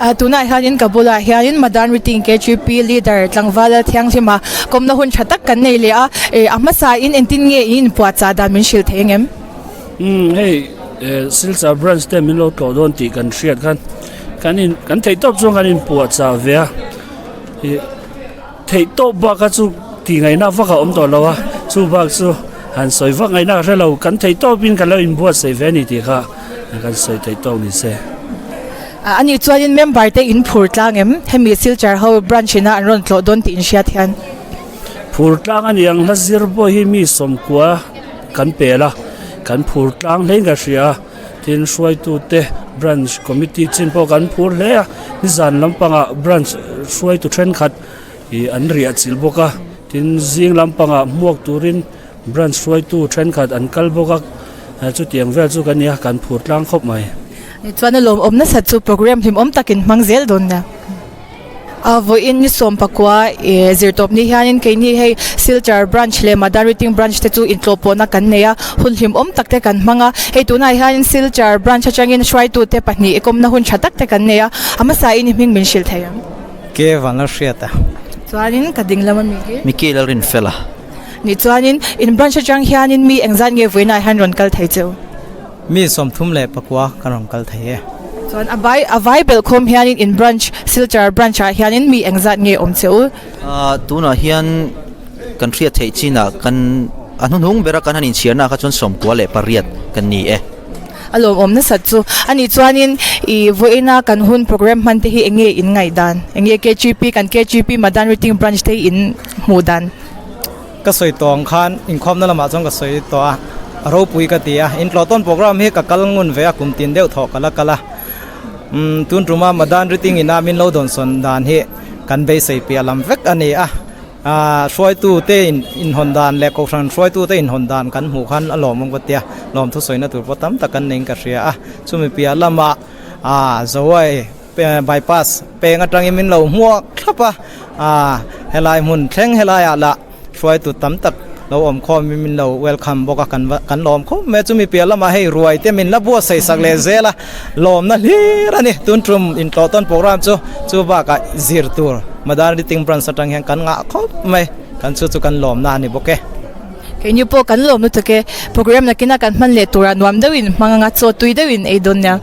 Tunah hianin ka bulah hianin Madan Riting KGP leader tlangval Lalthianghlima kawmna hun tha tak kan nei leh a, a hmasain engtin nge in inpuahchah dan min hrilh thei angem? Umm hei Silchar branch te min lo tlawh dawn tih kan hriat khan kan in kan theih tawp chuan kan inpuahchah ve a ih theih tawp bak kha chu tih ngaihna vak a awm tawh lo a chu bak chu han sawi vak ngaihna ka hre lo kan theih tawpin kan lo inbuatsaih ve a ni tih kha kan sawi theih tawk ni se. Ani chuanin member te in phur tlang em? Hemi Silchar ho branch ina an rawn tlawh dawn tih in hriat hian. Phur tlang a ni ang hla zir pawh hi mi sawmkua kan pel a, kan phur tlang hlein ka hria a, tin hruaitute branch committee chin pawh kan phur hle a, nizan lampangah branch hruaitu thenkhat ih an riah chilh bawk a, tin zing lampangah hmuak turin branch hruaitu thenkhat an kal bawk a, chutiang vel chu ka nia kan phur tlang khawp mai. Chuan a lawmawm nasat chu program hlimawm takin hmang zel dawn nia. A vawiin ni sawm pakua ih zirtawp ni hianin keini hei Silchar branch leh Madariting branch te chu intlawhpawhna kan nei a, hun hlimawm tak te kan hmang a, hei tunah hianin Silchar branch atangin hruaitute pahnih kawmna hun tha tak te kan nei a, a hmasain i hming min hrilh thei ang. Ke van la hriat a. Chuanin ka ding lam ami hi. Micky Lalrinfela. Ni chuanin in branch atang hianin mi engzat nge vawiinah hian rawn kal thei cheu? Mi 34 kan rawn kal thei e. Chuan a vai a vai belh khawm hianin in branch Silchar branch ah hianin mi engzat nge awm che u? Ahh tunah hian kan hriat theih chinah kan a hnuhnung bera kan han inchhiarna kha chuan 98 kan ni e. A lawmawm nasat chu a nih chuanin ih vawiina kan hun program hman te hi eng nge in ngaih dan? Eng nge KGP kan KGP Madan Riting branch te hi in hmuh dan? Ka sawi tawh ang khan inkhawmna lamah chuan ka sawi tawh a, a ropui ka ti a, intlawhtawn program hi ka kal ngun ve a, kum tin deuh thawh ka la kal a, umm tun tuma Madan Riting ina min lo dawnsawn dan hi kan beisei piah lam vek a ni a, aah hruaitu te in inhawn dan leh kohhran hruaitu te inhawn dan kan hmuh khan a lawmawm ka ti a, lawmthu sawina tur pawh tam tak kan neiin ka hria a, chumi piah lamah aah Zawai. Bypass peng atangin min lo hmuak thlap a, aah helai hmun thleng helaiah lah hruaitu tam tak lo awm khawmin min lo welcome bawk a, kan va kan lawm khawp mai a, chumi piah lamah hei ruai te min la buatsaih sak leh zel a, lawmna hlir a ni, tun tum intlawh tawn program chu chu bakah zir tur Madan Riting Branch atang hian kan ngah khawp mai, kan chu chu kan lawmna a ni bawk e. Keini pawh kan lawm lutuk e, program nakina kan hman leh turah nuam deuhin hmang anga chaw tui deuhin ei dawn nia.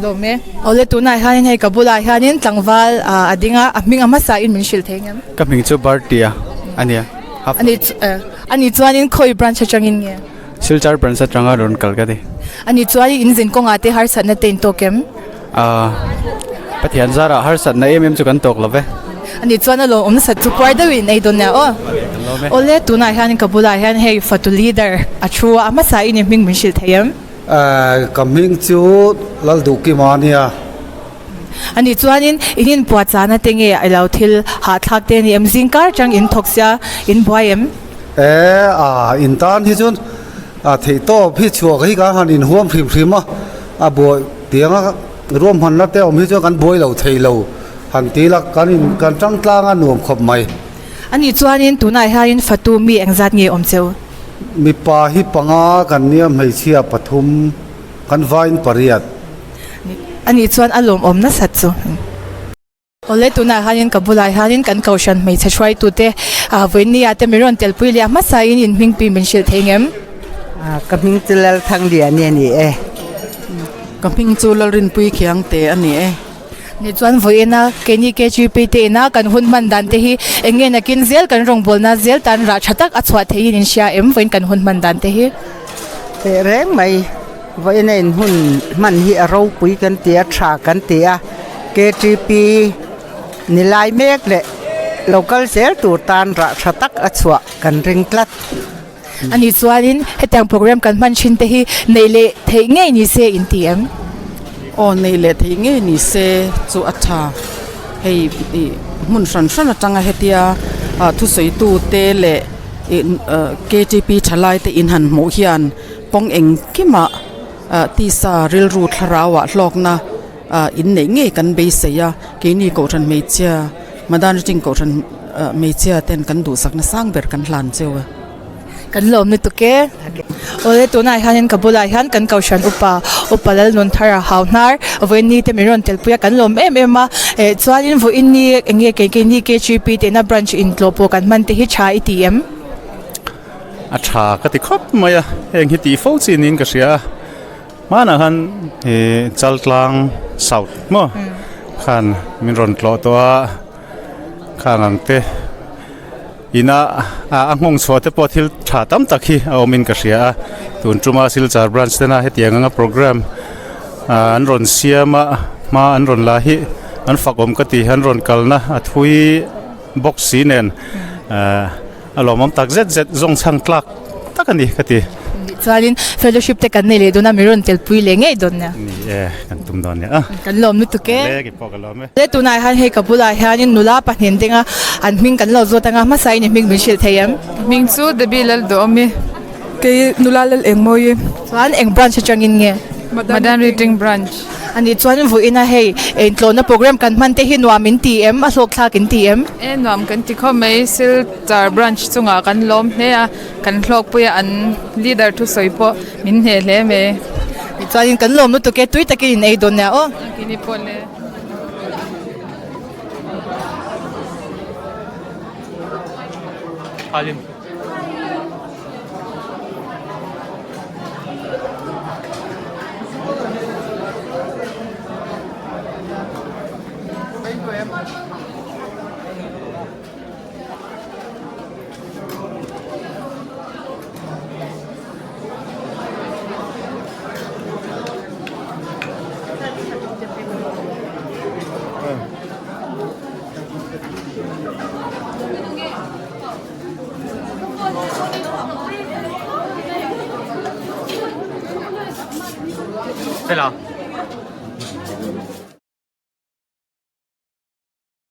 Lawm e. Awle tunah hianin hei ka bulah hianin tlangval a ding a, a hming a hmasa in min hrilh thei ngem? Ka hming chu Bartia a nia. Ani ani chuanin khawi branch atangin nge? Silchar branch atanga rawn kal ka ni. Ani chuanin in zin kawngah te harsatna te in tawk em? Pathian zarah harsatna em em chu kan tawk lo ve. Ani chuan a lawmawm nasat chu puar deuhin ei dawn nia aw. Awle tunah hianin ka bulah hian hei fatu leader a thu a, a hmasa in i hming min hrilh thei em? Ka hming chu Lalduhkima a nia. Ani chuanin in inpuahchahna te nge i lo thil hahthlak te a ni em? Zingkar atang in thawk sia in buai em? E, a in tan hi chuan a theihtawp hi chhuak hi kan han inhuam hrim hrim a, a buai tianga ruahmanna te awm hi chuan kan buai lo thei lo han ti la kan in kan tang tlang a nuam khawp mai. Ani chuanin tunah hianin fatu mi engzat nge awm cheu? Mipa hi panga kan nia hmeichhia pathum kan vain pariat. Ani chuan a lawmawm nasat chu. Awle tunah hianin ka bulah hianin kan kohhran hmeichhe hruaitute vawinia te min rawn telpui leh a hmasain in hming pi min hrilh thei ngem? Ka hming chu Lalthangliani a ni e. Ka hming chu Lalrinpui Khiangte a ni e. Ni chuan vawiina keini KGP te ina kan hun hman dan te hi eng nge nakin zel kan rawngbawlna zel tan rah tha tak a chhuah theihin in hria em vawiin kan hun hman dan te hi? Teh reng mai, vawiina in hun hman hi a ropui kan ti a, tha kan ti a, KTP ni lai mek leh lo kal zel tur tan rah tha tak a chhuah kan ring tlat. Ani chuanin hetiang program kan hman thin te hi neih leh theih ngei ni se in ti em? Aw neih leh theih ngei ni se chu a tha. Hei ih hmun hran hran atanga hetia thusawitu te leh ih KTP thalai te in han hmuh hian kawng engkimah tisa rilru thlarauah hlawkna in neih ngei kan beisei a, keini kohhran hmeichhia Madan Ring kohhran hmeichhia ten kan duhsakna sang ber kan hlan cheu a. Kan lawm lutuk e. Awle tunah hianin ka bulah hian kan kohhran upa upa Lalnunthara hau hnar vawiin ni te min rawn telpui a kan lawm em em a eh chuanin vawiin ni eng nge kei keini KGP tihna branch intlawh pawh kan hman te hi tha i ti em? A tha ka ti khawp mai a heng hi tih fo chi niin ka hria a hmanah khan ih Chaltlang South maw khan min rawn tlawh tawh a khang ang te. Ina a nghawng chhuah te pawh thil tha tam tak hi a awmin ka hria a, tun tuma Silchar branch tena hetiang anga program an rawn siam a, hma an rawn la hi an fak awm ka ti, an rawn kalna a thui bawk si nen a lawmawm tak zet zet zawng chhang tlak tak a ni ka ti. Chuanin fellowship te kan nei leh dawn a, mi rawn telpui leh ngei dawn nia. Ni e, kan tum dawn nia. Kan lawm lutuk e. Le, kei pawh ka lawm e. Le tunah hian hei ka bulah hianin nula pahnih ding a, an hming kan lo zawt anga hmasa in i hming min hrilh thei em? Hming chu Debbie Lalduhawmi. Kei nula Lal Engmawi. Chuan eng branch atangin nge? Madan Reading Branch. A nih chuan vawiina hei intlawhna program kan hman te hi nuam in ti em? A hlawkthlak in ti em? E nuam kan ti khawp mai, Silchar branch chungah kan lawm hle a, kan hlawkpuia an leader thusawi pawh min hneh hle mai. Chuanin kan lawm lutuk e, tui takin in ei dawn nia aw. Kini pawh le.